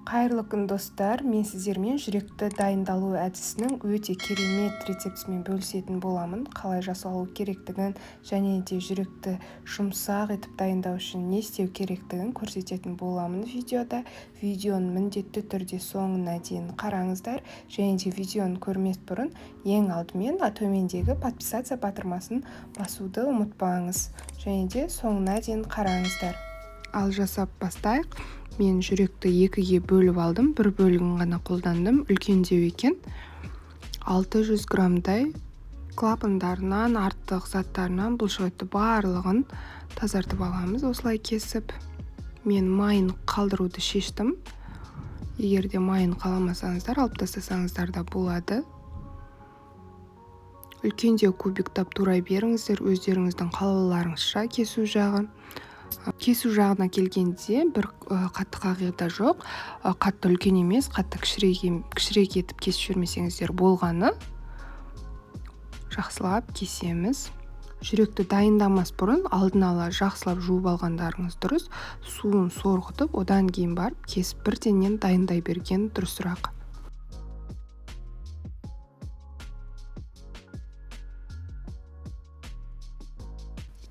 Қайырлы күн, достар! Мен сіздермен жүректі дайындалу әдісінің өте керемет рецептісімен бөлісетін боламын. Қалай жасалу керектігін және де жүректі жұмсақ етіп дайындау үшін не істеу керектігін көрсететін боламын видеода. Видеоны міндетті түрде соңына дейін қараңыздар және де видеоны көрмес бұрын ең алдымен төмендегі подписаться батырмасын басуды ұмытпаңыз және де соңына дейін қараңыздар. Ал жасап бастайық. Мен жүректі екіге бөліп алдым, бір бөлігін ғана қолдандым, үлкендеу екен. 600 граммдай клапандарынан, артық заттарынан, бұлшық етті барлығын тазартып аламыз осылай кесіп. Мен майын қалдыруды шештім. Егер де майын қаламасаңыздар, алып тастасаңыздар да болады. Үлкендеу кубиктап турай беріңіздер, өздеріңіздің қалауларыңызша кесу жағы. Кесу жағына келгенде бір қатты қағида жоқ, қатты үлкен емес, қатты кішірек етіп кесіп жібермесеңіздер болғаны. Жақсылап кесеміз. Жүректі дайындамас бұрын алдын ала жақсылап жуып алғандарыңыз дұрыс. Суын сорғытып, одан кейін барып кесіп бірденнен дайындай берген дұрысырақ.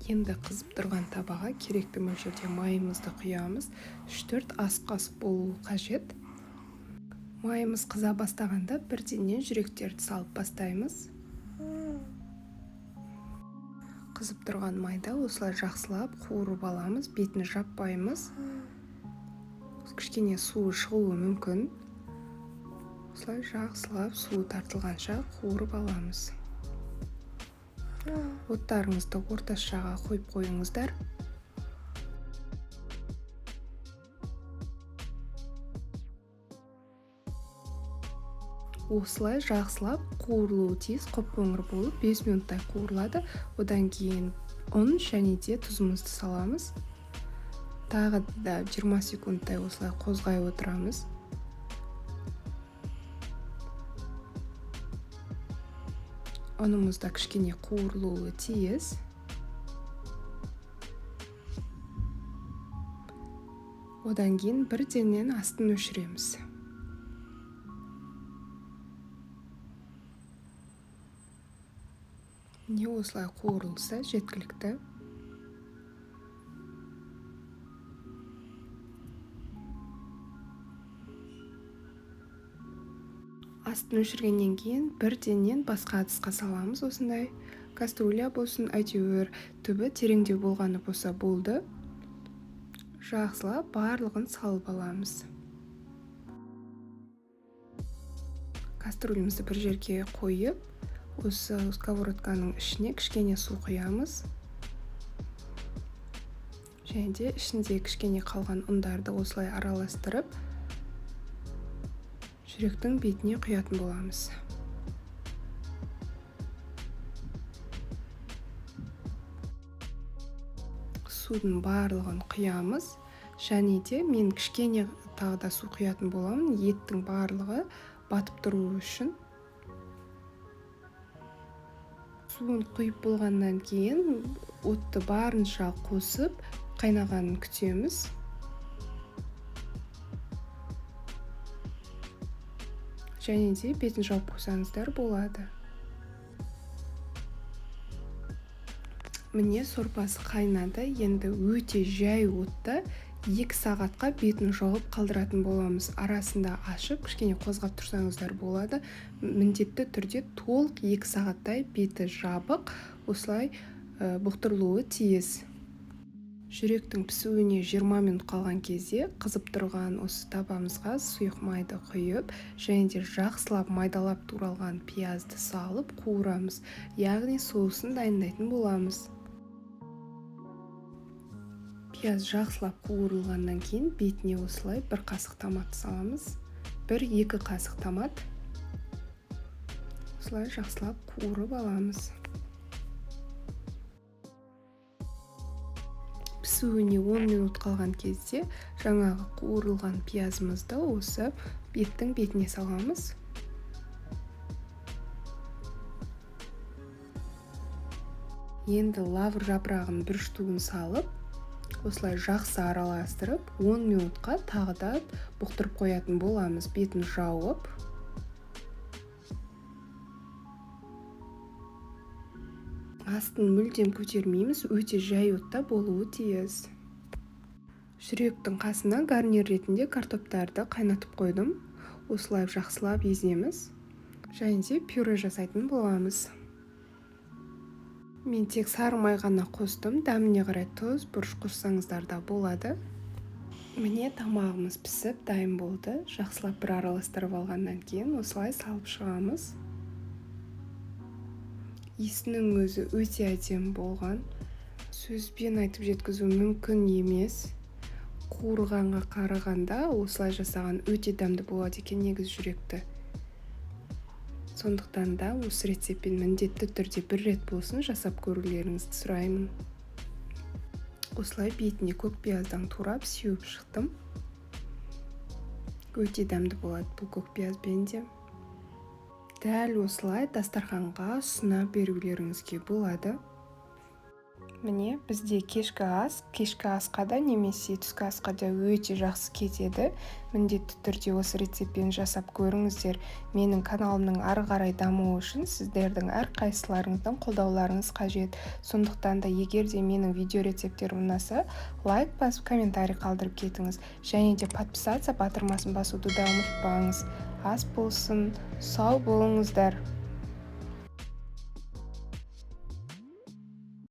Енді қызып тұрған табаға керекті мөлшерде майымызды құямыз. 3-4 ас қасық болуы қажет. Майымыз қыза бастағанда бірденнен жүректерді салып бастаймыз. Қызып тұрған майда осылай жақсылап қуырып аламыз, бетін жаппаймыз. Кішкене суы шығуы мүмкін. Осылай жақсылап суы тартылғанша қуырып аламыз. Оттарыңызды орташаға қойып қойыңыздар. Осылай жақсылап қуырылуы тиіс, қоп-қоңыр болып 5 минуттай қуырылады. Одан кейін ұн және де тұзымызды саламыз. Тағы да 20 секундтай осылай қозғай отырамыз. Ұнымыз да кішкене қуырылуы тиіс. Одан кейін бірденнен астын өшіреміз. Міне осылай қуырылса жеткілікті. Астын өшіргеннен кейін бірденнен басқа ыдысқа саламыз. Осындай кастрюля болсын, әйтеуір түбі тереңдеу болғаны болса болды. Жақсылап барлығын салып аламыз. Кастрюлімізді бір жерге қойып, осы сковородканың ішіне кішкене су құямыз. Және де ішінде кішкене қалған ұндарды осылай араластырып, жүректің бетіне құятын боламыз. Судың барлығын құямыз. Және де мен кішкене тағы да су құятын боламын, еттің барлығы батып тұруы үшін. Суын құйып болғаннан кейін отты барынша қосып, қайнағанын күтеміз. Және де бетін жауып қойсаңыздар болады. Міне сорпасы қайнады. Енді өте жай отта 2 сағатқа бетін жауып қалдыратын боламыз. Арасында ашып, кішкене қозғап тұрсаңыздар болады. Міндетті түрде толық 2 сағаттай беті жабық, осылай бұқтырылуы тиіс. Жүректің пісуіне 20 минут қалған кезде қызып тұрған осы табамызға сұйық майды құйып, және де жақсылап майдалап туралған пиязды салып қуырамыз. Яғни соусын дайындайтын боламыз. Пияз жақсылап қуырылғаннан кейін бетіне осылай бір қасық томат саламыз. 1-2 қасық томат. Осылай жақсылап қуырып аламыз. Пісуіне 10 минут қалған кезде жаңағы қуырылған пиязымызды осы еттің бетіне саламыз. Енді лавр жапырағын бір штугін салып, Осылай жақсы араластырып, 10 минутқа тағы да бұқтырып қоятын боламыз, бетін жауып. Астын мүлдем көтермейміз, өте жай отта болуы тиіс. Жүректің қасына гарнир ретінде картоптарды қайнатып қойдым. Осылай жақсылап еземіз. Және де пюре жасайтын боламыз. Мен тек сары май ғана қостым, дәміне қарай тұз, бұрыш қоссаңыздар да болады. Міне тамағымыз пісіп дайын болды. Жақсылап бір араластырып алғаннан кейін осылай салып шығамыз. Иісінің өзі өте әдемі болған. Сөзбен айтып жеткізу мүмкін емес. Қуырғанға қарағанда осылай жасаған өте дәмді болады екен негізі жүректі. Сондықтан да осы рецептпен міндетті түрде бір рет болсын жасап көрулеріңізді сұраймын. Осылай бетіне көк пияздан турап сеуіп шықтым. Өте дәмді болады бұл көк пиязбен де. Дәл осылай дастарханға ұсына берулеріңізге болады. Міне бізде кешкі ас, кешкі асқа да немесе түскі асқа да өте жақсы кетеді. Міндетті түрде осы рецептпен жасап көріңіздер. Менің каналымның ары қарай дамуы үшін сіздердің әрқайсыларыңыздың қолдауларыңыз қажет. Сондықтан да егер де менің видео рецепттерім ұнаса, лайк басып комментарий қалдырып кетіңіз. Және де подписаться батырмасын басуды да ұмытпаңыз. Ас болсын, сау болыңыздар.